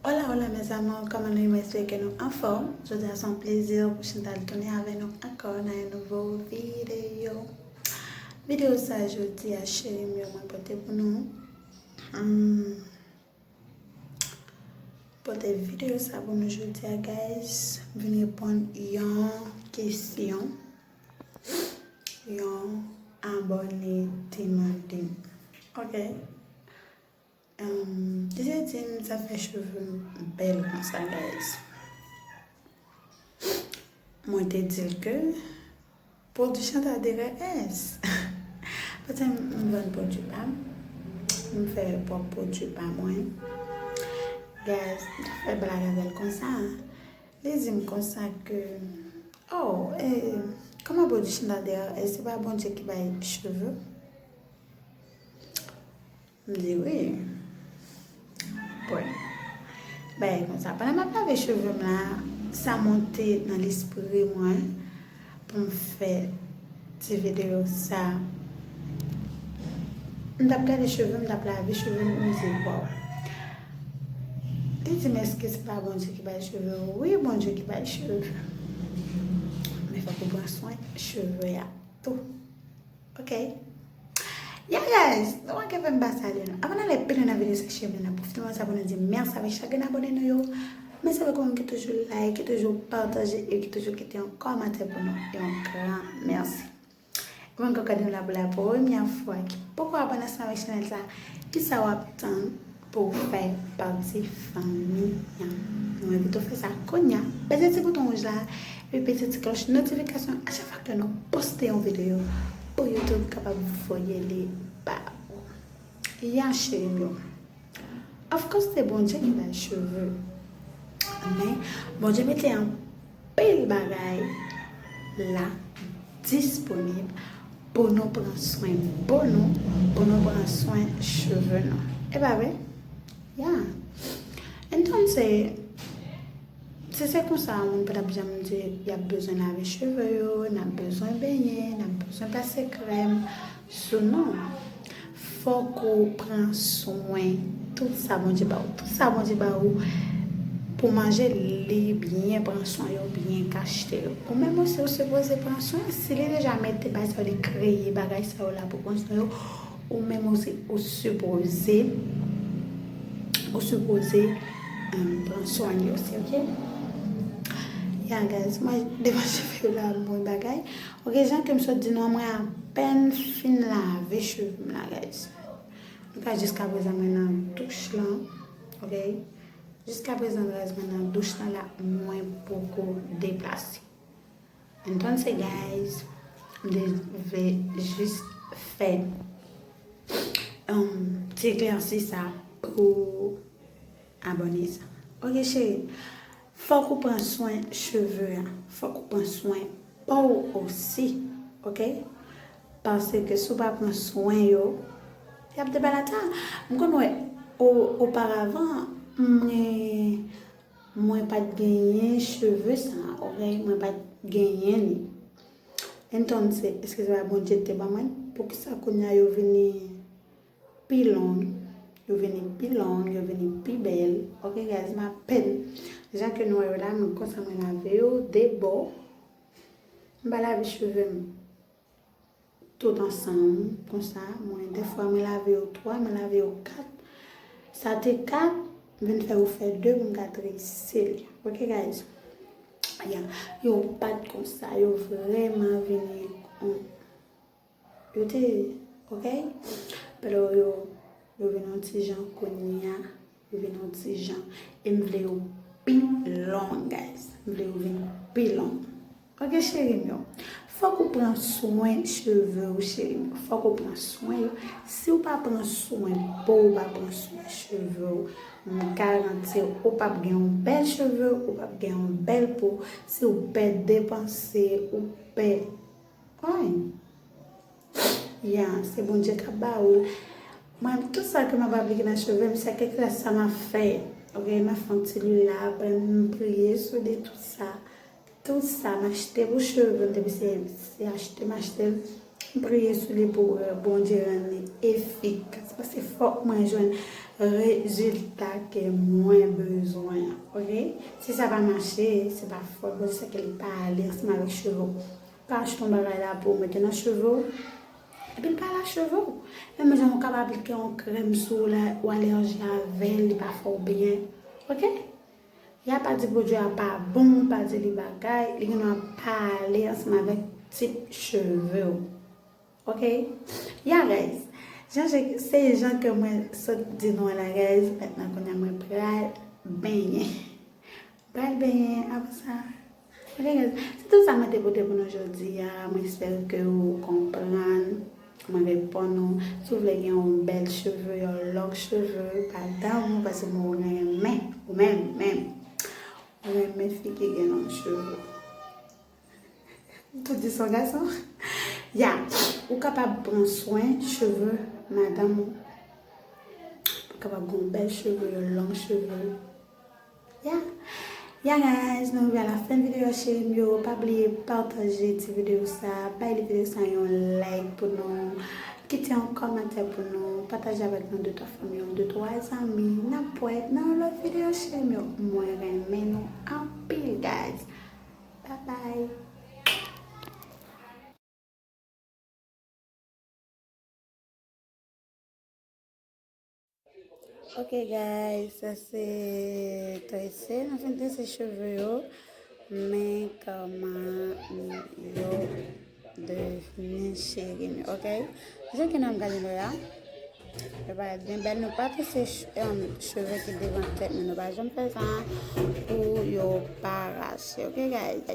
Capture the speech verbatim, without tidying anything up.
Hola, hola mes amours, kòman nou ye? Mwen espere ke nou anfòm. Jodi a se yon plezi pou Chantal tounen avè nou ankò nan yon nouvo videyo. Videyo sa jodi a, cheri m yo, mwen pote pou nou. Hmm. Pote videyo sa pou nou jodi a, guys. M vin reponn yon kesyon yon abòne te mande m. Ok. Li te di m sa fè cheve m bèl konsa, guys. Mwen te di l ke pwodui Chantal de rès. Paske m, m vann pwodui pa m. M fè pwòp pwodui pa mwen. Guys, m t ap fè blag avè l konsa. Li di m konsa ke, oh, eh, kòman pwodui Chantal de rès? Se pa Bondye ki bay cheve? M di wi. Bon. Bagay konsa. Pandan m ap lave cheve m la, sa monte nan lespri mwen pou m fè ti videyo sa. M t ap gade cheve m, m t ap lave cheve m, m di, waw. Li di m, èske se pa Bondye ki bay cheve? Wi, Bondye ki bay cheve. Men fòk ou pran swen cheve a tou. Ok. Yeah, guys, nou manke fè m pa salye nou. Avan n ale pi lwen nan videyo sa, cheri m, nou pwofite moman sa pou nou di mèsi avèk chak grenn abòne nou yo. Mèsi avèk ou menm ki toujou like, ki toujou pataje e ki toujou kite yon kòmantè pou nou. Yon gran mèsi. Ou menm ki gade nou la pou la premyè fwa, ki poko abòne ansanm avèk chanèl sa, kisa w ap tann pou w fè pati fanmi an? Nou envite w fè sa kounye a. Peze ti bouton wouj la, epi peze ti klòch notifikasyon a chak fwa ke nou poste yon videyo pou YouTube kapab voye li ba ou. Ya, cheri m yo. Of course, se Bondye ki bay cheve. Men, Bondye mete anpil bagay la disponib pou nou pran swen po nou, pou nou pran swen cheve nou. E pa vre? Ya. Entonse, si se konsa, moun pa t ap janm di y ap bezwen lave cheve yo, n ap bezwen benyen, n ap bezwen pase krèm sou nou. Fòk ou pran swen tout sa Bondye ba ou. Tout sa Bondye ba ou pou manje, li byen pran swen yo, byen kachte yo. Ou menm osi, ou sipoze pran swen. Si li deja mete bagay sa yo, li kreye bagay sa yo la pou pran swen yo, ou menm osi, ou sipoze, ou sipoze, um, pran swen yo osi, ok? Ya, guys, mwen devan cheve yo la, mwen bagay. Ok, jan ke m sot di nou an, mwen apèn fin lave cheve m la, guys. Nou ka jiskaprezan mwen nan douch lan, ok? Jiskaprezan, guys, mwen nan douch lan la, mwen poko deplase. Entonse, guys, m te vle jis fè, um, ti eklèsi sa pou abòne sa. Ok, cheri, fòk ou pran swen cheve a. Fòk ou pran swen po w osi, ok? Paske si w pa pran swen yo, y ap debalata. M konn wè, o-, oparavan, mwen, mwen pa t genyen cheve sa, ok? Mwen pa t genyen li. Entonse, èske se pa Bondye ki te ban mwen? Poukisa kounye a yo vini pi long, yo vini pi long, yo vini pi bèl? Ok, guys, m apèn, jan ke nou wè yo la, mwen konsa mwen lave yo de bò. M pa lave cheve m tout ansanm, konsa, mwen, dèfwa, mwen lave yo twa, mwen lave yo kat. Sa te kat, m vin fè yo fè de pou m ka trese li. Ok, guys? Ya, yo pa t konsa, yo vrèman vini, um, yo te, ok? Pero yo, yo vin yon ti jan kounye a. Yo vin yon ti jan. E m vle yo pi long, guys. M vle yo vin pi long. Ok, cheri m yo. Fòk ou pran swen cheve w, cheri m yo. Fòk ou pran swen yo. Si w pa pran swen po w, ou pa pran swen cheve w, m garanti w, ou p ap gen yon bèl cheve, ou p ap gen yon bèl po. Si w pè depanse, ou pè, ay. Ya, se Bondye k ap ba ou l. Mwen, tout sa ke m ap aplike nan cheve m, se kèk sa m ap fè. Ok, m ap fè yon ti lwil la, apre m priye sou li, tout sa. Tout sa m achte pou cheve m, depi se, se achte m achte l, m priye sou li pou, euh, Bondye rann li efikas. Paske fòk mwen jwenn rezilta ke mwen bezwen an, oke? Si sa pa mache, se pa fòt Bondye, se ke li pa ale ansanm avèk cheve w. Pa achte yon bagay la pou w mete nan cheve w, epi l pa ale ak cheve w. Menm jan ou kapab aplike yon krèm sou ou la, ou alèji avè l, li pa fè w byen, oke? Ya pa di pwodui a pa bon, pa di li bagay, li gen dwa pa ale ansanm avèk tip cheve w. Ok? Ya, guys. Jan je, se jan ke mwen sot di nou la, guys. Mentnan, kounye a mwen pral benyen. Pral benyen, apre sa. Ok, guys. Se tout sa mwen te pote pou nou jodi a. Mwen espere ke ou konprann. Mwen reponn ou. Si w vle gen yon bèl cheve, yon long cheve, pa danmou, paske mwen renmen ou menm, menm. Ou renmen fi ki gen long cheve. M tou di se yon gason. Ya, ou kapab pran swen cheve madanm ou. Ou kapab gen yon bèl cheve, yon long cheve. Ya. Ya, guys, nou rive a la fen videyo, cheri m yo. Pa bliye pataje ti videyo sa, bay li videyo sa yon like pou nou, kite yon kòmantè pou nou, pataje avèk nou de twa fanmi w, de twa zanmi. N ap wè nan yon lòt videyo, cheri m yo. Mwen renmen nou anpil, guys. Bye bye. Ok, guys, sa se trese. Nou fin trese cheve yo. Men kòman yo devni, cheri m yo, ok? Jan ke nou ap gade nou la, yo parèt byen bèl. Nou pa trese ch-, em, cheve ki devan tèt nou. Nou pa janm fè sa pou yo pa rache, ok, guys?